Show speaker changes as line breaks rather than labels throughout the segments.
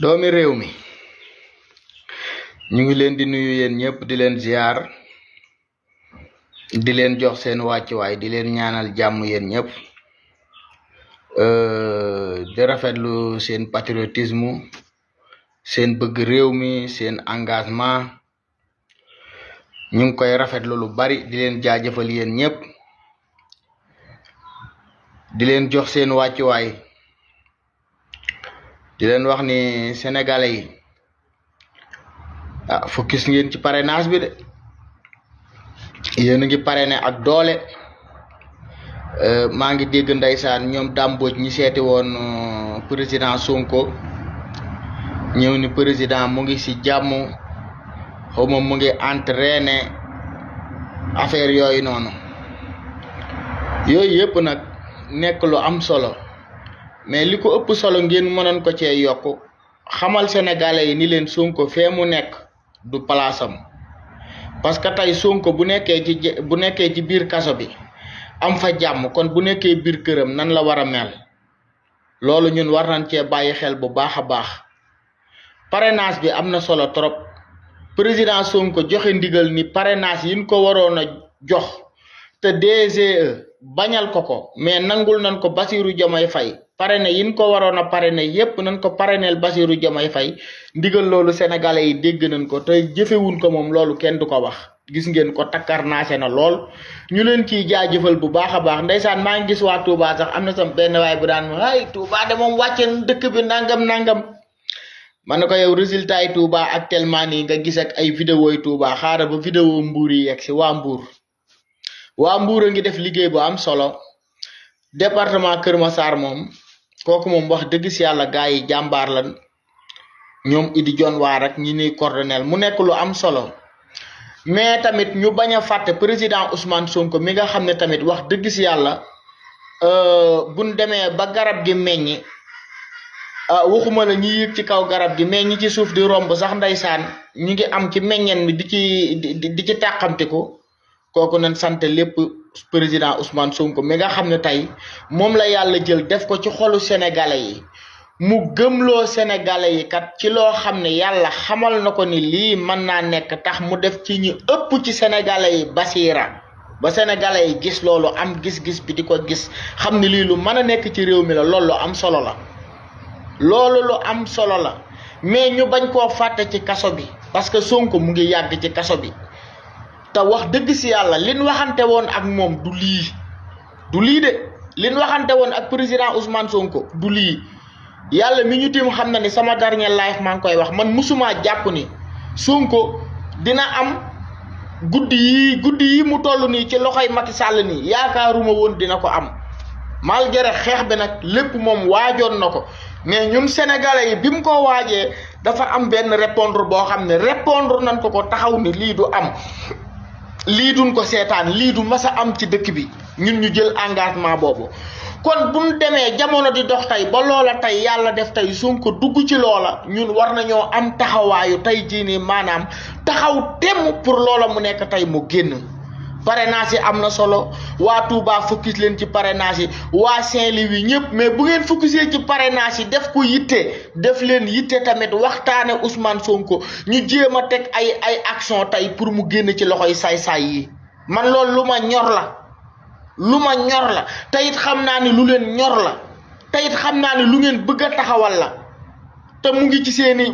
doomi réew mi ñu ngi leen di nuyu yéen ñëpp di leen ziar di leen jox seen wàccuwaay di leen ñaanal jàmm yéen ñëpp di rafetlu seen patriotisme seen bëgg réew mi seen engagement ñu ngi koy rafetlu lu bari di leen jaajëfal yéen ñëpp di leen jox seen wàccuwaay di leen wax ni sénégalais yi focus ngeen ci parrainage bi de yéen a ngi parrainé ak doole maa ngi dégg ndeysaan ñoom dàmbooj ñi seeti woon président Sonko ñëw ni président mu ngi ci jàmm xawma mu ngi entraîné affaire yooyu noonu yooyu yëpp nag nekk lu am solo mais li ko ëpp solo ngeen mënoon ko cee yokk xamal sénégalais yi ni leen Sonko fee mu nekk du palaasam parce que tey Sonko bu nekkee ci biir kaso bi am fa jàmm kon bu nekkee biir këram nan la war a mel loolu ñun war nañ cee bàyyi xel bu baax a baax parrainage bi am na solo trop président Sonko joxe ndigal ni parrainage yi ñu ko waroon a jox te DGE bañal ko mais nangul nañ ko Bassirou Diomaye Faye parrainé yi ñu ko waroon a parrainé yépp nañ ko parrainel Bassirou Diomaye Faye ndigal loolu sénégalais yi dégg nañ ko te jëfewuñ ko moom loolu kenn du ko wax gis ngeen ko takkarnaase na lool ñu leen ciy jaajëfal bu baax a baax ndeysaan maa ngi gis waa Touba sax am na sam benn waay bu daan ay Touba de moom wàcce dëkk bi nangam man na ko yow résultat yi Touba actuellement nii nga gis ak ay vidéo yi Touba xaaral ba vidéo Mbour yi yegg si waa Mbour a ngi def liggéey bu am solo département Kër Massar moom kooku moom wax dëgg si yàlla gars yi jàmbaar lan ñoom Idi Jon waar ak ñi ni coordonnel mu nekk lu am solo mais tamit ñu bañ a fàtte président Ousmane Sonko mi nga xam ne tamit wax dëgg si yàlla buñ demee ba garab gi meññi waxuma la ñi yëg ci kaw garab gi mais ñi ci suuf di romb sax ndeysaan ñu ngi am ci meññeen mi di ci tàqamtiku kooku nañ sant lépp président Ousmane Sonko mi nga xam ne tey moom la yàlla jël def ko ci xolu sénégalais yi mu gëmloo sénégalais yi kat ci loo xam ne yàlla xamal na ko ni lii mën naa nekk tax mu def ci ñu ëpp ci sénégalais yi basiira ba sénégalais yi gis loolu am gis-gis bi di ko gis xam ni lii lu mën a nekk ci réew mi la loolu lu am solo la loolu lu am solo la mais ñu bañ koo fàtte ci kaso bi parce que Sonko mu ngi yàgg ci kaso bi te wax dëgg si yàlla liñ waxante woon ak moom du lii de liñ waxante woon ak président Ousmane Sonko du lii yàlla mi ñu tim xam na ni sama dernier live maa ngi koy wax man musuma jàpp ni Sonko dina am guddi yi mu toll nii ci loxoy Macky Sall nii yaakaaruma woon dina ko am malgré xeex bi nag lépp moom waajoon na ko mais ñun sénégalais yi bi mu ko waajee dafa am benn répondre boo xam ne répondre nañ ko taxaw ni lii du am lii duñ ko seetaan lii du mas a am ci dëkk bi ñun ñu jël engagement boobu kon buñ demee jamono di dox tey ba loola tey yàlla def tey Sonko dugg ci loola ñun war nañoo am taxawaayu tey jii nii maanaam taxaw temm pour loola mu nekk tey mu génn parrainage yi am na solo waa Touba focus leen ci parrainage yi waa Saint-Louis ñëpp mais bu ngeen focusé ci parrainage yi def ko yitte def leen yitte tamit waxtaane Ousmane Sonko ñu jéem a teg ay action tey pour mu génn ci loxoy saay-saay yi man loolu lu ma ñor la te it xam naa ni lu leen ñor la te it xam naa ni lu ngeen bëgg a taxawal la te mu ngi ci seeni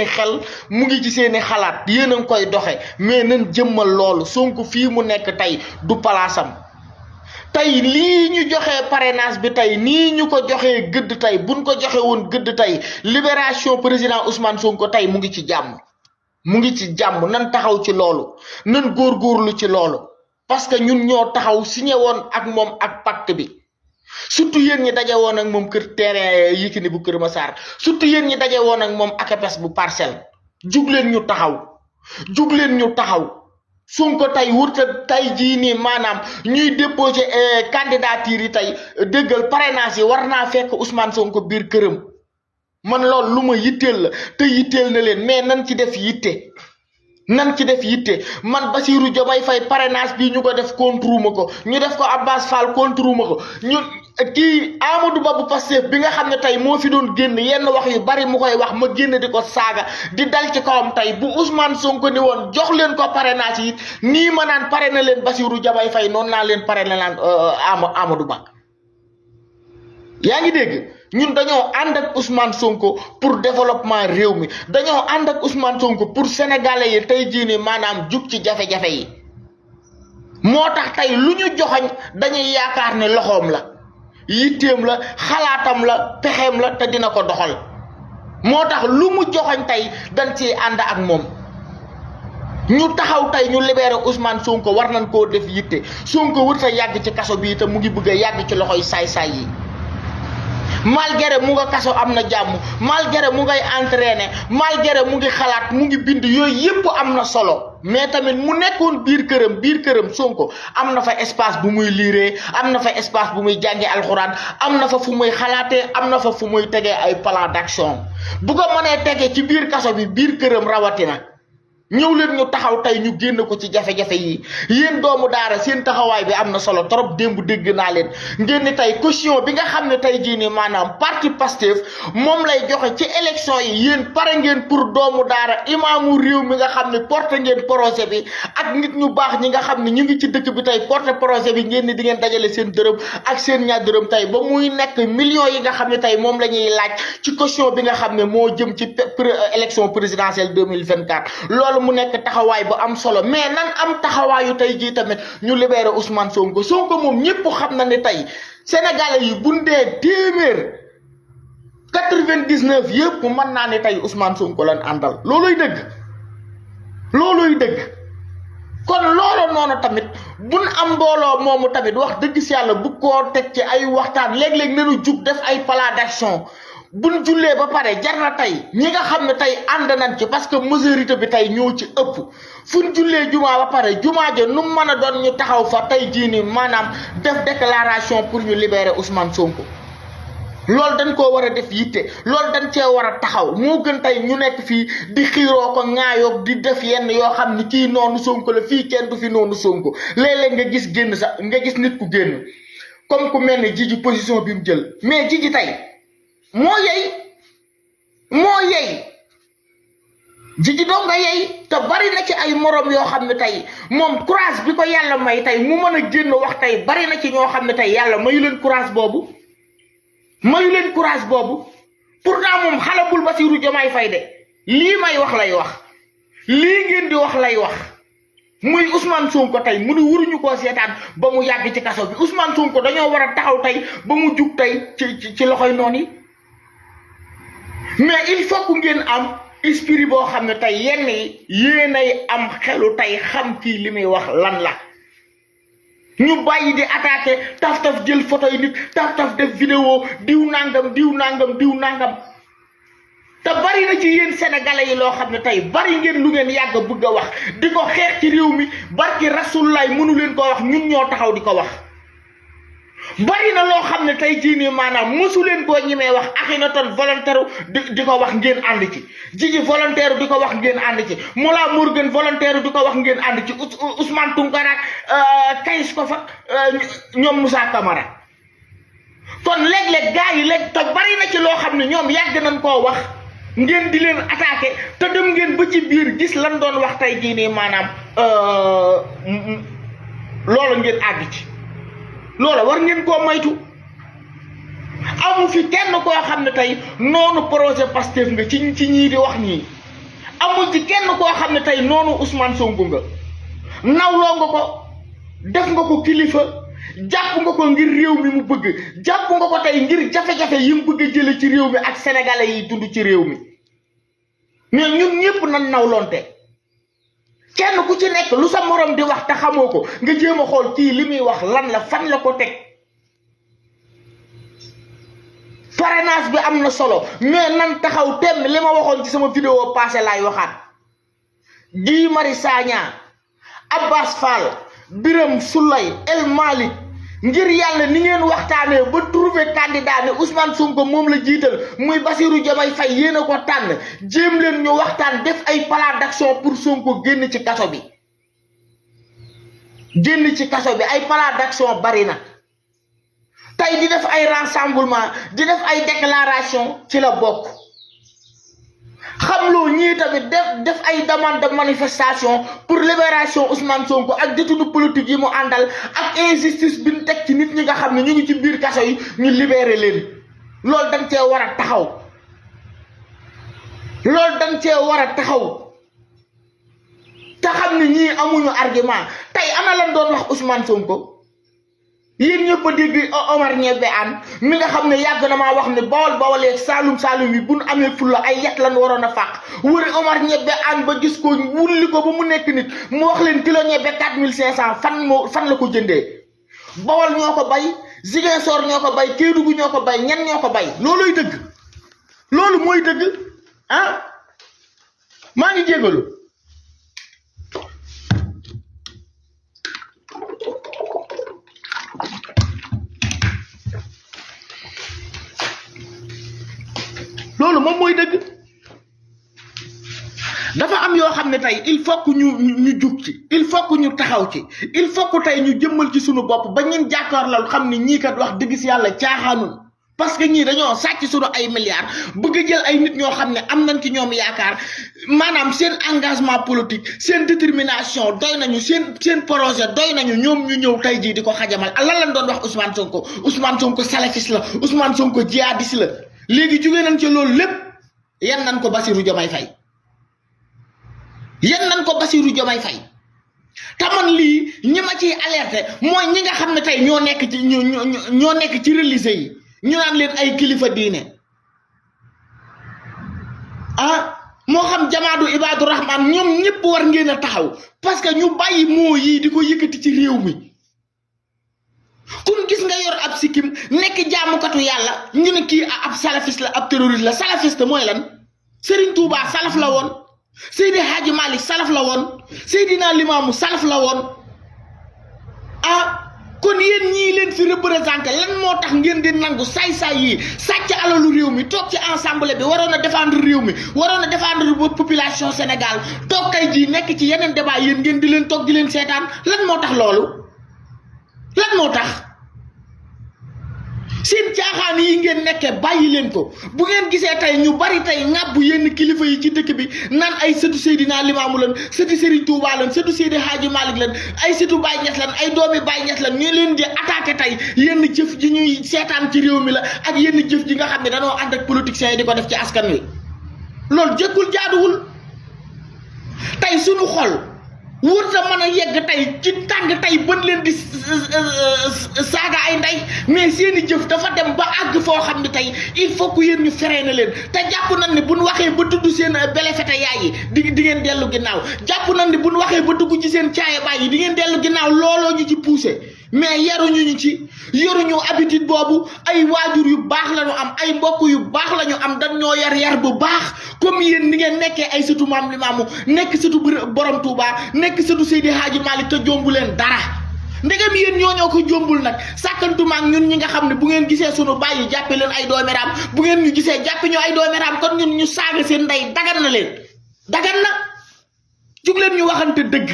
xel mu ngi ci seeni xalaat yéen a ngi koy doxe mais nañ jëmmal loolu Sonko fii mu nekk tey du palaasam tey lii ñu joxee parrainage bi tey nii ñu ko joxee gëdd tey buñ ko joxe woon gëdd tey libération président Ousmane Sonko tey mu ngi ci jàmm nan taxaw ci loolu nan góorgóorlu ci loolu parce que ñun ñoo taxaw signé woon ak moom ak pacte bi surtout yéen ñi daje woon ak moom kër terrain Yékini bu Kër Massar surtout yéen ñi daje woon ak moom AKPES bu Parcelles jug leen ñu taxaw Sonko tey wurta tey jii nii maanaam ñuy déposé candidature yi tey déggal parrainage yi war naa fekk Ousmane Sonko biir këram man loolu lu ma yitteel la te yitteel na leen mais nan ci def yitte man Bassirou Diomaye Faye parrainage bi ñu ko def contre ma ko ñu def ko Abbas Fall contre ma ko kii Amadou Ba bu Pastef bi nga xam ne tey moo fi doon génn yenn wax yu bari mu koy wax ma génn di ko saaga di dal ci kawam tey bu Ousmane Sonko ni woon jox leen ko parrainage yi nii ma naan pare na leen Bassirou Diomaye Faye noonu naa leen pare na laan Amadou Ba. yaa ngi dégg ñun dañoo ànd ak Ousmane Sonko pour développement réew mi dañoo ànd ak Ousmane Sonko pour sénégalais yi tey jii nii maanaam jug ci jafe-jafe yi moo tax tey lu ñu joxoñ dañuy yaakaar ne loxoom la. yitteem la xalaatam la pexeem la te dina ko doxal moo tax lu mu joxoñ tey dañ ci ànd ak moom ñu taxaw tey ñu libéré Ousmane Sonko war nañ koo def yitte Sonko wër sa yàgg ci kaso bii te mu ngi bëgg a yàgg ci loxoy saay-saay yi malgré mu nga kaso am na jàmm malgré mu ngay entraîné malgré mu ngi xalaat mu ngi bind yooyu yépp am na solo mais tamit mu nekkoon biir këram Sonko am na fa espace bu muy liiree am na fa espace bu muy jàngee alxuraan am na fa fu muy xalaatee am na fa fu muy tegee ay plan d'action bu ko mënee tegee ci biir kaso bi biir këram rawatina ñëw leen ñu taxaw tey ñu génn ko ci jafe-jafe yi yéen doomu daara seen taxawaay bi am na solo trop démb dégg naa leen ngeen ni tey caution bi nga xam ne tey jii nii maanaam parti Pastef moom lay joxe ci élection yi yéen pare ngeen pour doomu daara imaamu réew mi nga xam ne porte ngeen projet bi ak nit ñu baax ñi nga xam ne ñu ngi ci dëkk bi tey porte projet bi ngeen ni di ngeen dajale seen dërëm ak seen ñaar dërëm tey ba muy nekk millions yi nga xam ne tey moom la ñuy laaj ci caution bi nga xam ne moo jëm ci élection présidentielle 2024 loolu mu nekk taxawaay bu am solo mais nan am taxawaayu tey jii tamit ñu libéré Ousmane Sonko moom ñëpp xam na ne tey sénégalais yi bundee téeméer 99 yëpp mën naa ne tey Ousmane Sonko lan àndal looluy dëgg kon loolu noonu tamit buñ am mbooloo moomu tamit wax dëgg si yàlla bu ko teg ci ay waxtaan léeg-léeg nañu jug def ay plan d'action buñ jullee ba pare jar na tey ñi nga xam ne tey ànd nañ ci parce que majorité bi tey ñoo ci ëpp fuñ jullee jumaa ba pare jumaa ja nu mën a doon ñu taxaw fa tey jii nii maanaam def déclaration pour ñu libérer Ousmane Sonko loolu dañ koo war a def yitte loolu dañ cee war a taxaw moo gën tey ñu nekk fii di xiiroo ko ŋaayoo di def yenn yoo xam ni kii noonu Sonko la fii kenn du fi noonu Sonko léeg-léeg nga gis génn sax nga gis nit ku génn comme ku mel ne Jiji position bi mu jël mais Jiji tey moo yey Jiji doo nga yey te bari na ci ay morom yoo xam ne tey moom courage bi ko yàlla may tey mu mën a génn wax tey bari na ci ñoo xam ne tey yàlla mayu leen courage boobu pourtant moom xalabul Bassirou Diomaye Faye de lii may wax lay wax lii ngeen di wax lay wax muy Ousmane Sonko tey mu ni wuruñu koo seetaan ba mu yàgg ci kaso bi Ousmane Sonko dañoo war a taxaw tey ba mu jug tey ci loxoy noonu yi mais il faut que ngeen am esprit boo xam ne tey yenn yi yéenay am xelu tey xam kii li muy wax lan la ñu bàyyi di attaqué taf jël photo yi nit taf def vidéo diw nangam te bari na ci yéen sénégalais yi loo xam ne tey bari ngeen lu ngeen yàgg bëgg a wax di ko xeex ci réew mi barki rasulullaay mënu leen ko wax ñun ñoo taxaw di ko wax bari na loo xam ne tey jii nii maanaam mosu leen koo ñimee wax Akhenaton volontaire di ko wax ngeen ànd ci Jiji volontaire di ko wax ngeen ànd ci Mollah Morgun volontaire di ko wax ngeen ànd ci Ousmane Tounkara kayis ko fa ñoom Moussa Camara kon léeg-léeg gars yi léeg te bari na ci loo xam ne ñoom yàgg nañ koo wax ngeen di leen attaqué te dem ngeen ba ci biir gis lan doon wax tey jii nii maanaam loolu ngeen àgg ci loola war ngeen koo moytu amu fi kenn koo xam ne tey noonu projet Pastef nga ci ñii di wax ñii amu ci kenn koo xam ne tey noonu Ousmane Sonko nga nawloo nga ko def nga ko kilifa jàpp nga ko ngir réew mi mu bëgg jàpp nga ko tey ngir jafe-jafe yi mu bëgg a jële ci réew mi ak sénégalais yi dund ci réew mi mais ñun ñëpp nan nawlonte kenn ku ci nekk lu sa morom di wax te xamoo ko nga jéem a xool kii li muy wax lan la fan la ko teg parrainage bi am na solo mais nan taxaw temm li ma waxoon ci sama vidéo passé laay waxaat Guy Marius Sagna Abbas Fall Birame Souleye El Malick ngir yàlla ni ngeen waxtaanee ba trouver candidat ne Ousmane Sonko moom la jiital muy Bassirou Diomaye Faye yéen a ko tànn jéem leen ñu waxtaan def ay plan d'action pour Sonko génn ci kaso bi ay plan d'action bari na tay di def ay rassemblement di def ay déclaration ci la bokk xamloo ñi tamit def ay demande de manifestation pour libération Ousmane Sonko ak détenu politique yi mu andal ak injustice bi ñu tek ci nit ñi nga xamne ñu ngi ci biir kasso yi ñu libérer leen lool dañ ci wara taxaw ta xamne ñi amuñu argument tay ana lan doon wax Ousmane Sonko yeen ñepp dégg Omar Ñebbe an mi nga xamne yag na ma wax ne bawol ak salum yi buñ amé fulla ay yat lan warona faq wuri Omar Ñebbe an ba gis ko wulli ko ba mu nekk nit mu wax leen kilo ñebbe 4500 fan la ko jëndé bawol ñoko bay Ziguinchor ñoko bay Kédougou ñoko bay ñan ñoko bay loluy dëgg lolu moy dëgg ah ma ngi jégalu lolu mom moy deug dafa am yo xamne tay il faut que ñu juk ci il faut que ñu taxaw ci il faut que tay ñu jëmmal ci suñu bop ba ñin jakkar la xamni ñi kat wax deug ci yalla tiaxanul parce que ñi dañoo sacc suñu ay milliards bëgg jël ay nit ñoo xamne am nañ ci ñoom yaakar manam seen engagement politique seen détermination doy nañu seen projet doy nañu ñoom ñu ñëw tay ji diko xajamal lan lañ doon wax Ousmane Sonko salafiste la Ousmane Sonko jihadiste la légui jugé nañ ci lool lepp yan nañ ko Bassirou Diomaye Faye ta man li ñima ci alerter moy ñi nga xamne tay ño nekk ci ño nekk ci religieux yi ñu naan leen ay kilifa diine mo xam jamaadu ibadur rahman ñom ñepp war ngeena taxaw parce que ñu bayyi mo yi diko yëkëti ci réew mi kun gis nga yor ab sikim nek jaamukatu yalla ñu ne ki ab salafiste la ab terroriste la salafiste moy lan Serigne Touba salaf la won Seydi Hadji Malik salaf la won Seydina Limamou salaf la won kon yeen ñi leen fi représenter lan motax ngeen di nangu say yi sacc alalu réew mi tok ci ensemble bi warona défendre réew mi warona défendre population Sénégal tok tay ji nek ci yenen débat yeen ngeen di leen tok di leen sétane lan motax lolu lan motax seen tiaxan yi ngeen nekké bayyi leen ko bu ngeen gisé tay ñu bari tay ngabbu yenn kilifa yi ci dëkk bi nan ay sëtu Seydina Limamou lan sëtu Serigne Touba lan sëtu Seydi Hadji Malick lan ay sëtu Baye Niass lan ay doomi Baye Niass lan ñu leen di attaquer tay yenn jëf ji ñuy sétane ci réew mi la ak yenn jëf ji nga xamné dañoo and ak politiciens yi diko def ci askan wi lool jëkkul jaaduwul tay suñu xol wurta mëna yegg tay ci tang tay bën leen di saga ay nday mais seeni jëf dafa dem ba ag fo xamni tay il faut que yeen ñu freiné leen ta japp nañ ni buñ waxé ba tuddu seen belefete yaay yi di ngeen delu ginaaw japp nañ ni buñ waxé ba dugg ci seen ciaye bay yi di ngeen delu ginaaw lolo ñu ci pousser mais yaruñu ñu ci yoruñu habitude bobu ay wajur yu bax lañu am ay mbokk yu bax lañu am dañ ñoo yar bu bax comme yeen ni ngeen nekké ay sëtu mam Limamou nekk sëtu borom Touba nekk sëtu Seydi Hadji Malick te jombu leen dara ndegam yeen ñoo ko jombul nak sakantuma ak ñun ñi nga xamne bu ngeen gisé suñu bayyi jappé leen ay doomi ram bu ngeen ñu gisé jappé ñu ay doomi ram kon ñun ñu saga seen nday dagan na leen dagan na jug leen ñu waxante deug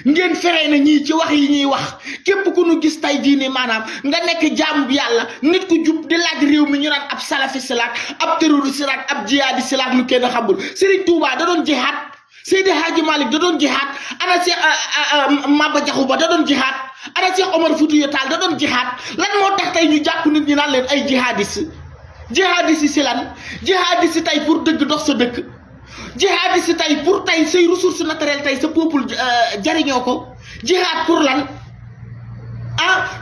ngeen féré na ñi ci wax yi ñi wax képp ku ñu gis tay ji ni manam nga nek jamm yalla nit ku jup di laaj réew mi ñu naan ab salafiste lak ab terroriste lak ab jihadiste lak lu kenn xamul Serigne Touba da doon jihad Seydi Hadji Malick da doon jihad ana Cheikh Maba Diakhou Ba da doon jihad ana Cheikh Omar Foutiyou Tall da doon jihad lan mo tax tay ñu japp nit ñi naan leen ay jihadiste ci lan jihadiste tay pour deug dox sa deuk jihadiste tay pour tay say ressources naturelles tay sa peuple jariño ko jihad pour lan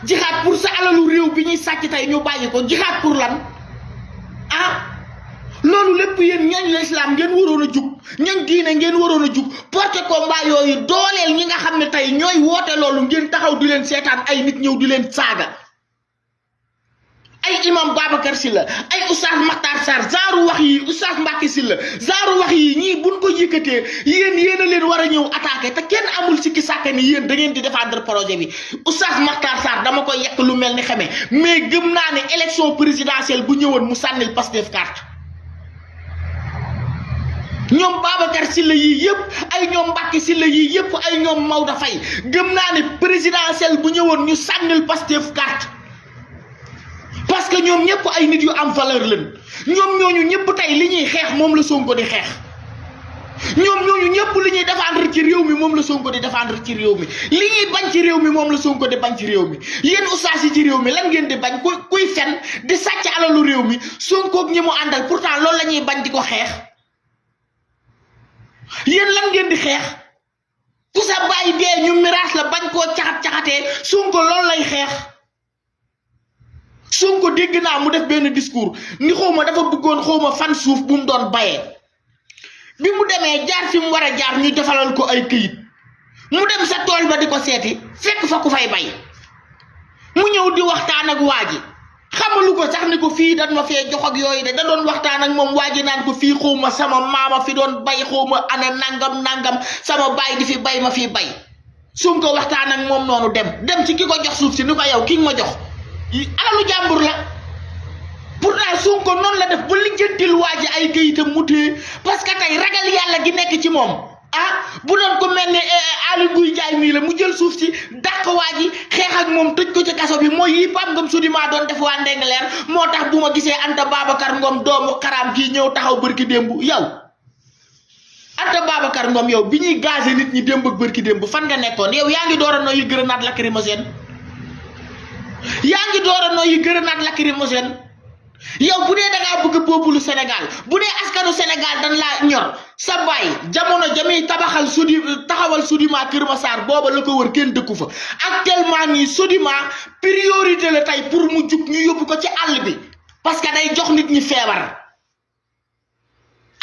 jihad pour sa alalu rew bi ñi sacc tay ñu bayyi ko jihad pour lan lolu lepp yeen ñañ l'islam ngeen warona juk ñañ diiné ngeen warona juk porter combat yoyu dolel ñi nga xamné tay ñoy woté lolu ngeen taxaw di leen sétane ay nit ñew di leen saga ay imam Babacar Sylla ay oustaz Makhtar Sarr zaaru wax yi oustaz Mbacké Sylla zaaru wax yi ñi buñ ko yëkëté yeen leen wara ñew attaquer té kenn amul ci kisaka ni yeen da ngeen di défendre projet bi oustaz Makhtar Sarr dama koy yekk lu melni xamé mais gëm na né élection présidentielle bu ñëwon mu sanil Pastef carte ñom Babacar Sylla yi yépp ay ñom Mbacké Sylla yi yépp ay ñom Maouda Faye gëm na né présidentielle bu ñëwon ñu sanil Pastef carte parce que ñoom ñëpp ay nit yu am valeur lañ ñoom ñooñu ñëpp tey li ñuy xeex moom la Sonko di xeex ñoom ñooñu ñëpp li ñuy défendre ci réew mi moom la Sonko di défendre ci réew mi li ñuy bañ ci réew mi moom la Sonko di bañ ci réew mi yéen ustaas yi ci réew mi lan ngeen di bañ kuy fen di sàcc alalu réew mi Sonko ak ñi mu àndal pourtant loolu la ñuy bañ di ko xeex yéen lan ngeen di xeex ku sa bàyyi dee ñu miraas la bañ koo caxat-caxatee Sonko loolu lay xeex Sonko dégg naa mu def benn discours ni xawma dafa bëggoon xawma fan suuf bu mu doon bayee bi mu demee jaar fi mu war a jaar ñu defalal ko ay këyit mu dem sa tool ba di ko seeti fekk fa ku fay bay mu ñëw di waxtaan ak waa ji xamalu ko sax ni ko fii dañ ma fee jox ak yooyu de da doon waxtaan ak moom waa ji naan ko fii xawma sama maama fi doon bay xawma ana nangam sama baay di fi bay ma fii bay Sonko waxtaan ak moom noonu dem ci ki ko jox suuf si ni ko yow ki nga ma jox alalu jàmbur la pourtant Sonko noonu la def ba lijjantil waa ji ay këyitam mu téye parce que tey ragal yàlla gi nekk ci moom bu doon ko mel ne Aly Ngouille Ndiaye mii la mu jël suuf si dàq waa ji xeex ak moom tëj ko ci kaso bi mooy yi Pape Ngom Soudiма doon def waa Ndingler moo tax bu ma gisee Anta Babacar Ngom doomu xaraam kii ñëw taxaw bërki démb yow Anta Babacar Ngom yow bi ñuy gazé nit ñi démb ak bërki démb fan nga nekkoon yow yaa ngi door a noyyi grenade lacrymogène yow bu dee da ngaa bëgg peuple Sénégal bu dee askanu Sénégal dañ laa ñor sa baay jamono jamiy taxawal Soudima Kër Massar booba la ko wër kenn dëkku fa actuellement nii Soudima priorité la tey pour mu jug ñu yóbbu ko ci àll bi parce que day jox nit ñi feebar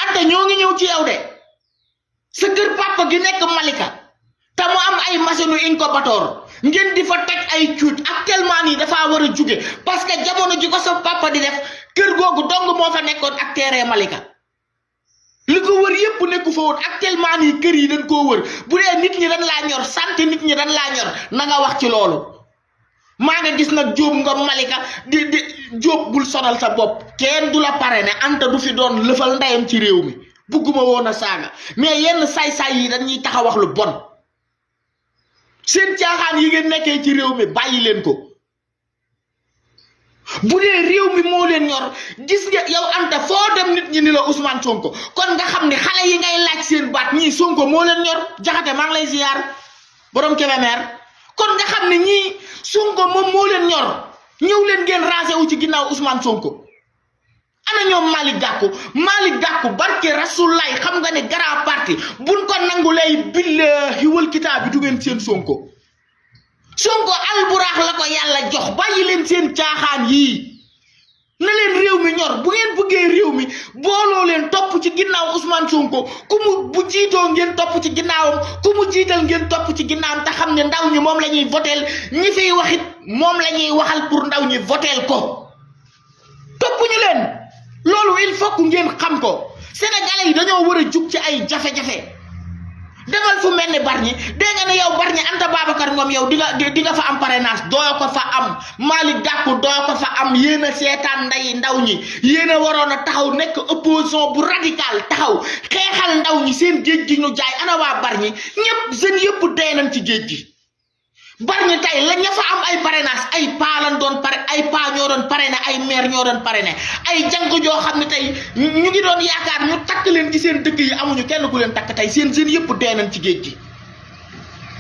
ante ñoo ngi ñëw ci yow de sa kër papa gi nekk Malika te mu am ay machine incubateur ngeen di fa teg ay cuuj actuellement nii dafaa war a jóge parce que jamono ji ko sa papa di def kër googu dong moo fa nekkoon ak terrain Malika li ko wër yépp nekku fa woon actuellement nii kër yi dañ koo wër bu dee nit ñi dañ laa ñor santé nit ñi dañ laa ñor na nga wax ci loolu maa nga gis nag Jóob nga Malika di Jóob bul sonal sa bopp kenn du la pare ne Anta du fi doon lëfal ndeyam ci réew mi bugguma woon a saaga mais yenn saay-saay yi dañuy tax a wax lu bon seen caaxaan yi ngeen nekkee ci réew mi bàyyi leen ko bu dee réew mi moo leen ñor gis nga yow Anta foo dem nit ñi ni la Ousmane Sonko kon nga xam ne xale yi ngay laaj seen baat ñii Sonko moo leen ñor Jaxate maa ngi lay ziar borom Kébémer kon nga xam ne ñii Sonko moom moo leen ñor ñëw leen ngeen rancé wu ci ginnaaw Ousmane Sonko ana ñoom Malick Gakou barke Rasulaay xam nga ne grand parti buñ ko nangulay billahi wal kitaab bi du ngeen seen Sonko alburaax la ko yàlla jox bàyyi leen seen caaxaan yii na leen réew mi ñor bu ngeen bëggee réew mi booloo leen topp ci ginnaaw Ousmane Sonko ku mu bu jiitoo ngeen topp ci ginnaawam ku mu jiital ngeen topp ci ginnaawam te xam ne ndaw ñi moom la ñuy voteel ñi fiy waxit moom la ñuy waxal pour ndaw ñi voteel ko topp ñu leen loolu il faut que ngeen xam ko sénégalais yi dañoo war a jug ci ay jafe-jafe demal fu mel ni Bargny dégg nga ne yow Bargny Anta Babacar Ngom yow di nga fa am parrainage doo ko fa am Malick Gakou doo ko fa am yéen a seetaan nday ndaw ñi yéen a waroon a taxaw nekk opposition bu radical taxaw xeexal ndaw ñi seen géej gi ñu jaay ana waa Bargny ñëpp jeunes yëpp dee nañ ci géej gi Bargny tey la ña fa am ay parrainage ay paa lañ doon ay paa ñoo doon parrainé ay maire ñoo doon parrainé ay jànk joo xam ne tey ñu ngi doon yaakaar ñu takk leen ci seen dëkk yi amuñu kenn ku leen takk tey seen jeunes yëpp dee nañ ci géej gi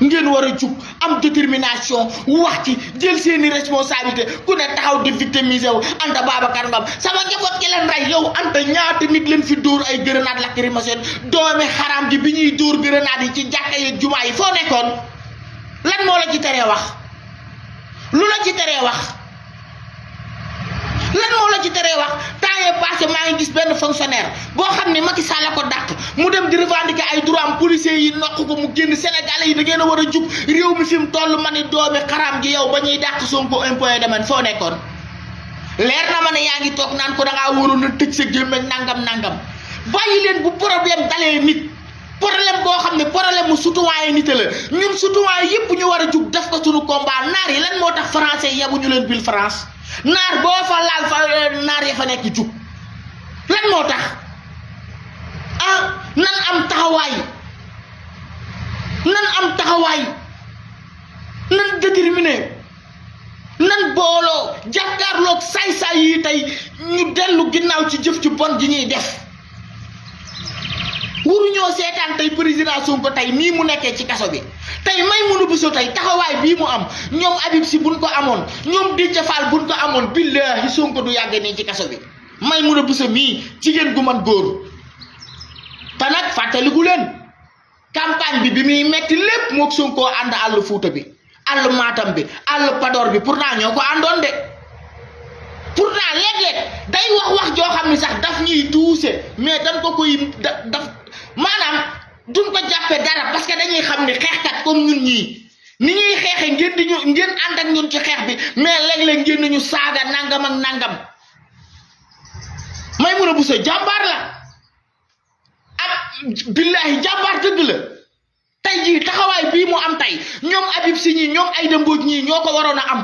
ngeen war a jug am détermination wax ci jël seeni responsabilité ku ne taxaw di victimiser wu Anta Babacar Ngom sama njaboot ki leen rey yow Anta ñaata nit leen fi dóor ay grenade lacrymogène doomi xaraam ji bi ñuy dóor grenade yi ci jàkka yi jumaa yi foo nekkoon lan moo la ci teree wax lu la ci teree wax lan moo la ci teree wax temps yii passé maa ngi gis benn fonctionnaire boo xam ne Macky Sall la ko dàq mu dem di revendiquer ay droit am policiers yi nokk ko mu génn Sénégalais yi da ngeen a war a jug réew mi fi mu toll ma ni doomi xaraam gi yow ba ñuy dàq Sonko impôt domaine foo nekkoon leer na ma ne yaa ngi toog naan ko da ngaa waroon a tëj sa gémmeñ nangam bàyyi leen bu problème dalee nit. problème boo xam ne problème mu citoyen nité la ñun citoyen yëpp ñu war a jug def ko suñu combat naar yi lan moo tax français yabuñu leen bil France naar boo fa laal fa naar ya fa nekk jug lan moo tax nan am taxawaay nan déterminé nan booloo jàkkaarloog say-say yi tey ñu dellu ginnaaw ci jëf ci bon ji ñuy def waruñoo seetaan tey président Sonko tey nii mu nekkee ci kaso bi tey Maimouna Bousso tey taxawaay bii mu am ñoom Habib Sy buñ ko amoon ñoom Déthié Fall buñ ko amoon billahi Sonko du yàgg nii ci kaso bi Maimouna Bousso mii jigéen gu man góor te nag fàttaliku leen campagne bi muy metti lépp mook Sonko ànd àll Fuuta bi àll Matam bi àll Podor bi pourtant ñoo ko àndoon de pourtant léeg-léeg day wax joo xam ni sax daf ñuy tuuse mais dañ ko koy daf maanaam duñ ko jàppe dara parce que dañuy xam ni xeexkat comme ñun ñii ni ñuy xeexe ngeen ànd ak ñun ci xeex bi mais léeg-léeg ngeen nañu saaga nangam ak nangam Maimouna Bousso jàmbaar la ak billahi jàmbaar dëgg la tey jii taxawaay bii mu am tey ñoom Habib Sy ñii ñoom Aïda Mbodj ñii ñoo ko waroon a am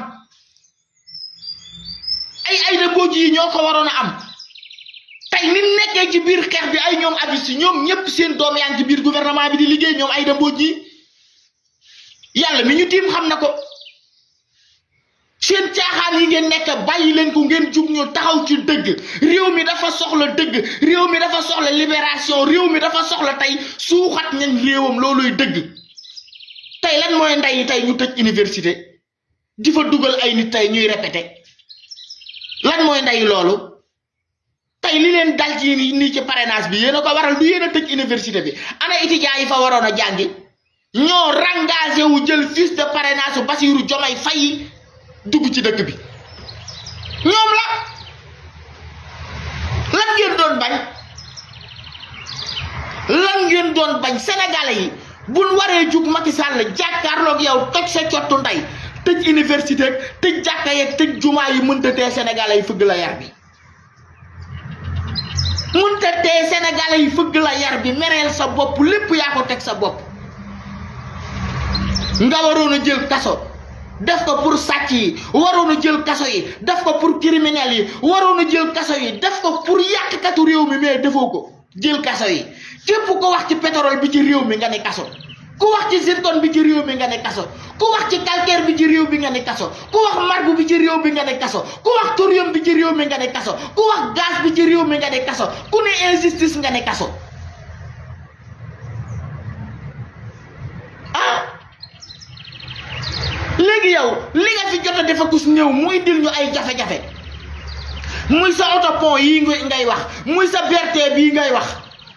ay Aïda Mbodj yi ñoo ko waroon a am tey ni nekkee ci biir xeex bi ay ñoom Habib Sy ñoom ñëpp seen doom yaa ngi ci biir gouvernement bi di liggéey ñoom Aïda Mbodj yi yàlla mi ñu tiim xam na ko seen caaxaan yi ngeen nekk bàyyi leen ko ngeen jug ñu taxaw ci dëgg réew mi dafa soxla dëgg réew mi dafa soxla libération réew mi dafa soxla tey suuxat ñañ réewam looluy dëgg tey lan mooy ndey tey ñu tëj université di fa dugal ay nit tey ñuy répété lan mooy ndey loolu tey li leen dal ci nii ci parrainage bi yéen a ko waral du yéen a tëj université bi ana étudiants yi fa waroon a jàngi ñoo rengagé wu jël fiche de parrainage su Bassirou Diomaye Faye dugg ci dëkk bi ñoom la lan ngeen doon bañ sénégalais yi buñ waree jug Macky Sall jàkkaarloog yow toj sa cottu ndey tëj université tëj jàkka yeeg tëj jumaa yi mënta tee sénégalais yi fëgg la yar bi mënta tee sénégalais yi fëgg la yar bi mereel sa bopp lépp yaa ko teg sa bopp nga waroon a jël kaso def ko pour sàcc yi waroon a jël kaso yi def ko pour criminel yi waroon a jël kaso yi def ko pour yàqkatu réew mi mais defoo ko jël kaso yi képp ko wax ci pétrole bi ci réew mi nga ne kaso ku wax ci zircon bi ci réew mi nga ne kaso ku wax ci calcaire bi ci réew bi nga ne kaso ku wax marbre bi ci réew bi nga ne kaso ku wax thorium bi ci réew mi nga ne kaso ku wax gaz bi ci réew mi nga ne kaso ku ne injustice nga ne kaso léegi yow li nga fi jot a def akus ñëw mu indil ñu ay jafe-jafe muy sa autopont yi ngay wax muy sa BRT bii ngay wax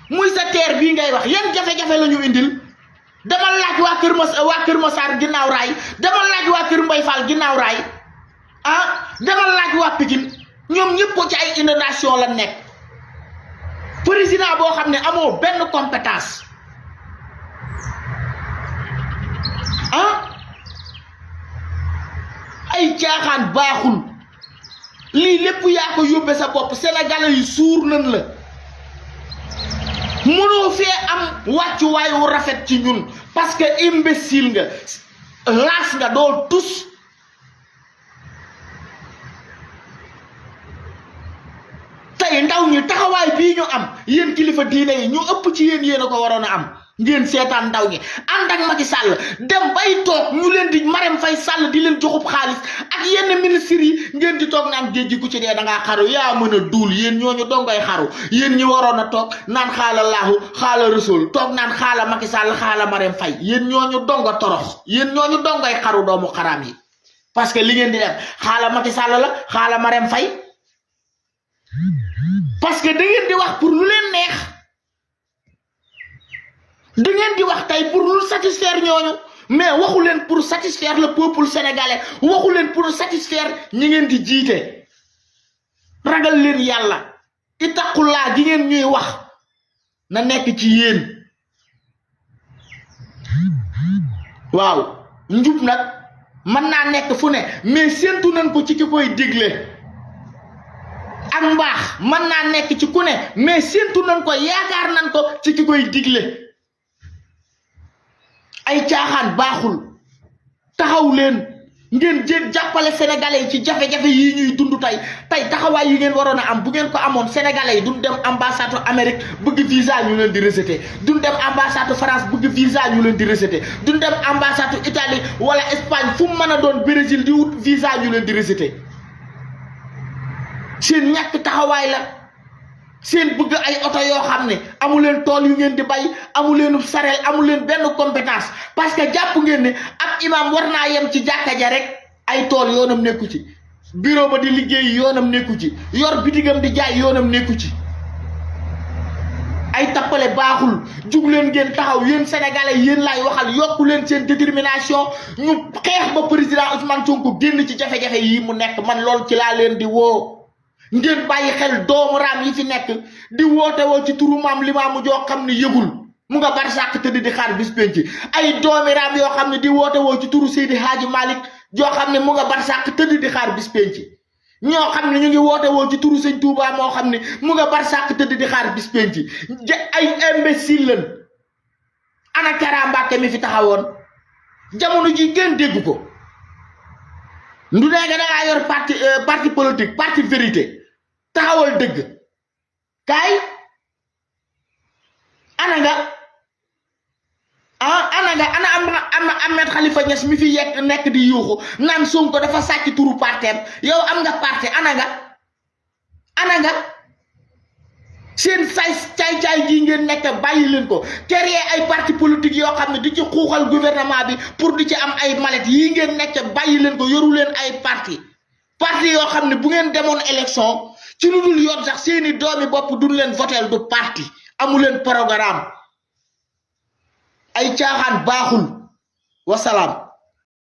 muy sa TER bii ngay wax yan jafe-jafe la ñu indil dama laaj waa Kër Massar ginnaaw raay dama laaj waa Kër Mbay Fall ginnaaw raay dama laaj waa Pikine ñoom ñëpp ci ay inondation la nekk président boo xam ne amoo benn compétence ay caaxaan baaxul lii lépp yaa ko yóbbe sa bopp sénégalais yi suur nañ la mënoo fee am wàccuwaay wu rafet ci ñun parce que imbécile nga laas nga doo tus tey ndaw ñi taxawaay bii ñu am yéen kilifa diine yi ñu ëpp ci yéen a ko waroon a am ngeen seetaan ndaw ñi ànd ak Macky Sall dem bay toog ñu leen di Marème Faye Sall di leen joxub xaalis ak yenn ministres yi ngeen di toog naan géej gi ku ci dee da ngaa xaru yaa mën a duul yéen ñooñu dongoy xaru yéen ñi waroon a toog naan xaala laahu xaala rasul toog naan xaala Macky Sall xaala Marème Faye yéen ñooñu dongo torox yéen ñooñu dongoy xaru doomu xaraam yi parce que li ngeen di def xaala Macky Sall la xaala Marème Faye parce que da ngeen di wax pour lu leen neex da ngeen di wax tey pour lu satisfaire ñooñu mais waxu leen pour satisfaire le peuple sénégalais waxu leen pour satisfaire ñi ngeen di jiite ragal leen yàlla ittaqullaa gi ngeen ñuy wax na nekk ci yéen waaw njub nag mën naa nekk fu ne mais séentu nañ ko ci ki koy digle ak mbaax mën naa nekk ci ku ne mais séentu nañ ko yaakaar nañ ko ci ki koy digle ay caaxaan baaxul taxaw leen ngeen jël jàppale sénégalais yi ci jafe-jafe yi ñuy dund tey tey taxawaay yi ngeen waroon a am bu ngeen ko amoon sénégalais yi duñ dem ambassade Amérique bëgg visa ñu leen di rejeté duñ dem ambassade France bëgg visa ñu leen di rejeté duñ dem ambassade Italie wala Espagne fu mu mën a doon Brésil di wut visa ñu leen di rejeté seen ñàkk taxawaay la seen bëgg ay oto yoo xam ne amu leen tool yu ngeen di bay amu leen sareel amu leen benn compétence parce que jàpp ngeen ne ab imam war naa yem ci jàkka ja rek ay tool yoonam nekku ci bureau ba di liggéey yoonam nekku ci yor bitigam di jaay yoonam nekku ci ay tappale baaxul jug leen ngeen taxaw yéen sénégalais yéen laay waxal yokku leen seen détermination ñu xeex ba président Ousmane Sonko génn ci jafe-jafe yi mu nekk man lool ci laa leen di woo ngeen bàyyi xel doomu raam yi fi nekk di woote woo ci turu maam Limaamu joo xam ne yëgul mu nga barsàq tëdd di xaar bis penc ay doomi raam yoo xam ne di woote woo ci turu Seydi Hadji Malick joo xam ne mu nga barsàq tëdd di xaar bis penc ñoo xam ne ñu ngi woote woo ci turu Sëñ Touba moo xam ne mu nga barsàq tëdd di xaar bis penc ay imbécile lañ ana Kara Mbacké mi fi taxawoon jamono ji gën dégg ko ndu nekk da ngaa yor parti politique parti vérité taxawal dëgg kaay ana nga ana Ahmed Khalifa Niass mi fi nekk di yuuxu naan Sonko dafa sàcc turu parteem yow am nga parti ana nga seen caay gi ngeen nekk bàyyi leen ko créer ay parti politique yoo xam ne di ci xuuxal gouvernement bi pour di ci am ay mallette yi ngeen nekk bàyyi leen ko yoru leen ay parti yoo xam ne bu ngeen demoon élection ci lu dul yoon sax seeni doomi bopp duñ leen votel du parti amu leen programme ay caaxaan baaxul wasalaam